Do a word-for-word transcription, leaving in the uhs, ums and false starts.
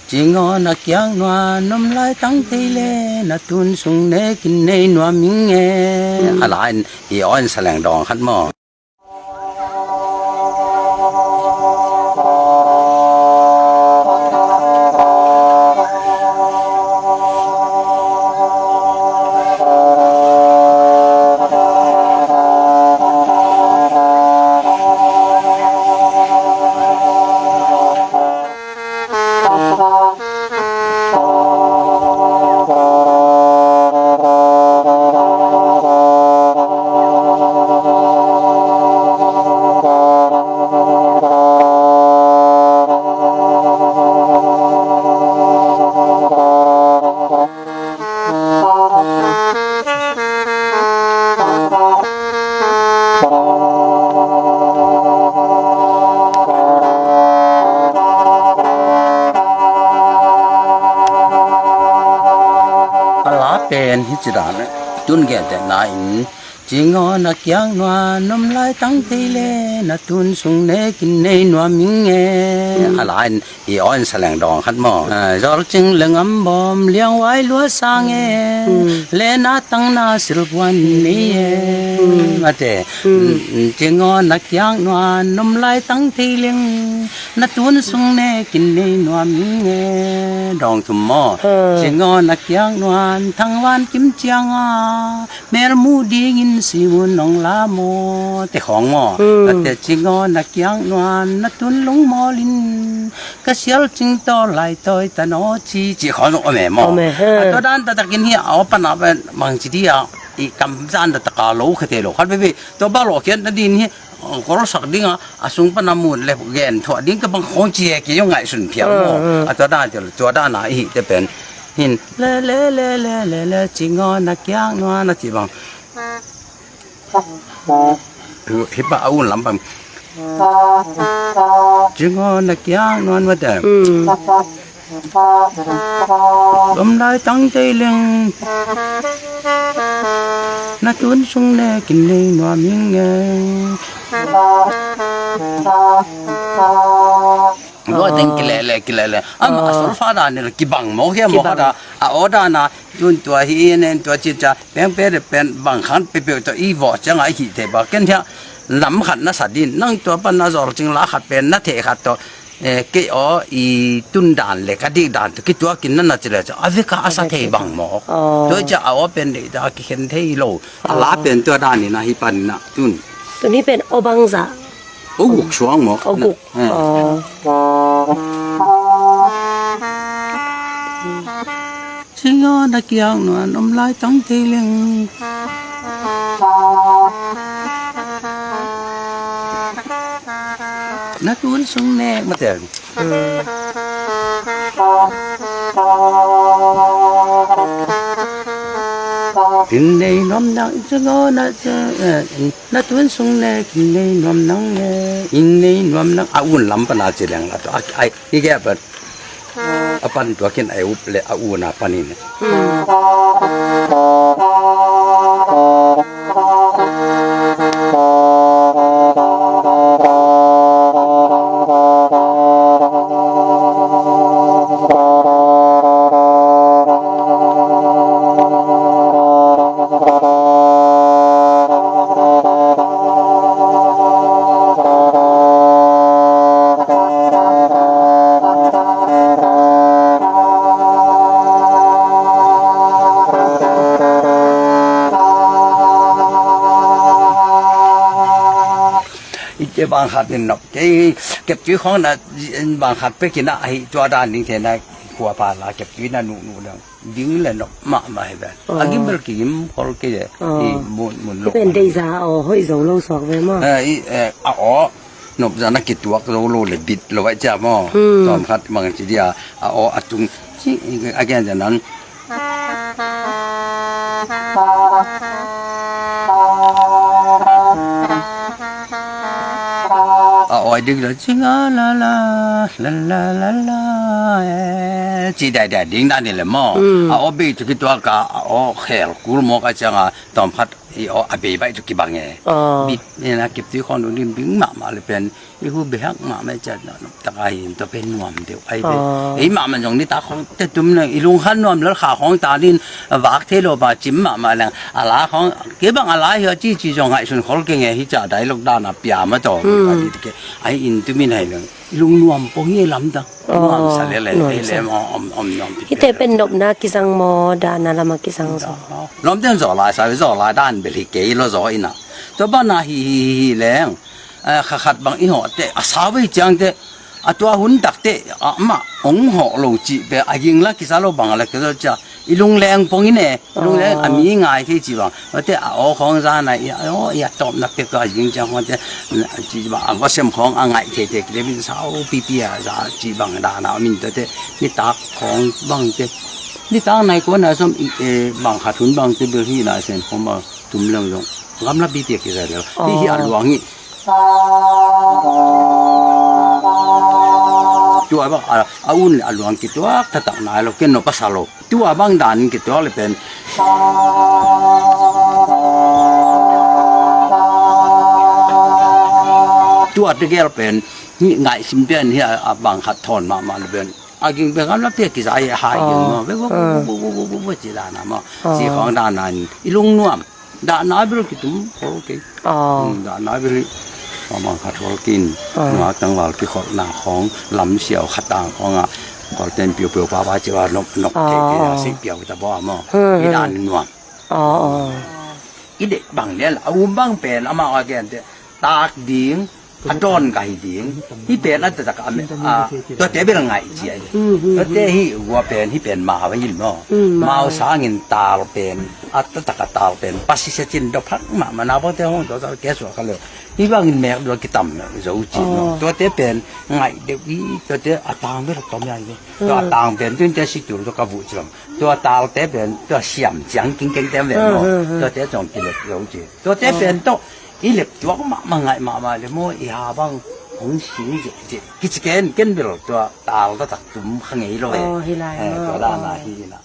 Cingawn a kiak nuan om lai tang thei le, na tun sung nekin nei nuam ing e. A la in i awn sa leng dawng khat maw. A la pen hi ci dan tun gentehna in, cingawn a kiak nuan om lai tang thei le, na tun sung nekin nei nuam ing e. A la in i awn sa leng dawng khat maw. Zawlcing le ngam bawm liangwai lua sang e, le na tang na silpuan nei e. Mate. Cingawn a kiak nuan om lai tang thei leng, na tun sung nekin nei nuam ing e. Dawng thum maw. Cingawn a kiak nuan thangvan kim cianga, mel mu dingin simun nong la maw, te khawng maw. Ate cingawn a kiak nuan na tun lungmawlin, ka sial cing taw lai tawi ta naw ci, ci khawng zong om e maw. A tua dan taktakin hi a aw pan a bangci dia i kam zan taktaka lo khete lo khat veve tua ba lawh khiat nadin hi. Kawlsak dinga a sung pana mut le gen thuah ding ka bang khawng ci e, kei zong ngaihsun phial maw. A tua dan tua dana i hihte pen hin le le le le le le, cingawn a kiak nuan a ci bang. Hi pa a un lam bang. Cingawn a kiak nuan mate. Om lai tang thei leng, na tun sung nekin nei nuam ing e. Lua teng kilele kilele. Am a solfa dan ni la kibang maw, hiam maw khat a, a aw dana tun tua hi in en tua cica pengpe de pen bang khan pepeu tua i vawh cianga i hih thei ba ken hiah lam khat na sa din, nang tua pan na zawlcing la khat pen na theh khat tawh. Kei aw i tun dan le ka dik dan tu kituakin na na ci le ca a veka a sa thei bang maw. Tua i ca a aw pen deih ta a kikhen thei lo. A la pen tua dan ina hi pan ina tun. Tun hi pen aw bangza. Aw guk suang maw. Aw guk. Cingawn a kiak nuan om lai tang thei leng, na tun sung nek mate. In nei nuam nang cingawn a, na tun sung nekin nei nuam nang e. In nei nuam nang a un lam pana ci leng a tua ai. Hi kei a pan a pan tuakin a up le a una panin. Ite bang khat in nop kei kepcui khong na bang khat pekin a hi tua dan ding te na kua pa la kepcui na nu nu dang. Ding le nop mahmah hi ven. A gim bel kigim khol kei e. I mun mun lo. Pen deihza aw hoih zo lo suak ve maw. I a aw nopza na kituak zo lo le bit lo vai cia maw. Tawm khat mang ci dia a aw a tung ci a gen za nan. A awi dik lo cinga la la la la la la e. Ci dai dai ding dan ni le maw. A aw bei tu kituak a a aw khel kul mawk a cianga tawm khat I aw a bei baih tu kibang e. Bit nena kiptui khawng dun din bing mahmah le pen i hu behak mahmah i ciat na taka hi in tua pen nuam deuh ai ve. Ei mahmah zong nitak khawng te tum leng i lungkhan nuam lel kha khawng ta din vak thei lo ba cim mahmah leng a la khawng kei bang a la hi a ci ci zong ngaihsun khol keng e hi ca dialogue dan a pia ma tawh. Ai in tumin hai leng i lung nuam pong hi lamdang. Nuam sa lel e. Ei lem om om nuam pi. Hite pen nopna kisang maw dahna lama kisang zaw? Lawmte zaw lai sa ve zaw lai dan bel hi kei lo zaw ina. Tua bana hi hi hi leng. Kha khat bang i hawh te a sa vei ciang te a tua hun tak te amah ong hawh lo cih pe a ging la kisa lo bang la kisa cia i lung leng pong i ne i lung leng a mi ngai thei cih bang. Tua te a aw khawng zan a i aw i a tawpna pek a ging ciang khawng te cih bang a va sem khawng a ngaih thei te kile min sau pipi a za cih bang dahna min tua te nitak khawng bang te nitak nai kuan a som bang khat hun bang te bel hi na sem khawng bang tum leng zong gamla pi piak kizai lel hi hi a luang hi. Tua bang a un a luang kituak thatak nai lo ken no pasa lo tua bang dan kituak le pen tua tegel pen ngaihsim pian hi a bang khat thawn mahmah le pen a ging pen gamla piak kizai hai ging maw ve ve ve ve ve ve ci dan a maw ci khawng dan a in i lung nuam. Dahna bil kitum khol kei. Dahna bil hi. Amang khat khol kin. Nua tangval kikholhna khawng lam siau khatang khawng a kholten piupiu papa ciwa nop nop kei kei a sei piau ta baw a maw. I dan nuam. I dek bang lian a um bang pen amau a gente tak ding a dawn ka hi ding. Hi pen a taktak a tuate bel ngaih cia hi. Tuate hi ua pen hi pen mau hi maw. Mau sangin tal pen a taktak a tal pen pasi sia cin dophat mahmah na bangte hong tua ke suak kha leu hi bangin mek dua kitam zo cin maw. Tuate pen ngaih deuh hi tuate a tang bel a tom ya hi. Tua a tang pen tuinte si tur tua ka vuh ci bang tua talte pen tua siam ciang kingkeng tem ve maw. Tuate cong kilek zo cin tuate pen tawh i lep tuak mahmah ngaih mahmah le maw i ha bang hong sing zehzeh kici ken ken bel tua tal taktak tum kha ngei lo e. Tua dana hi ina.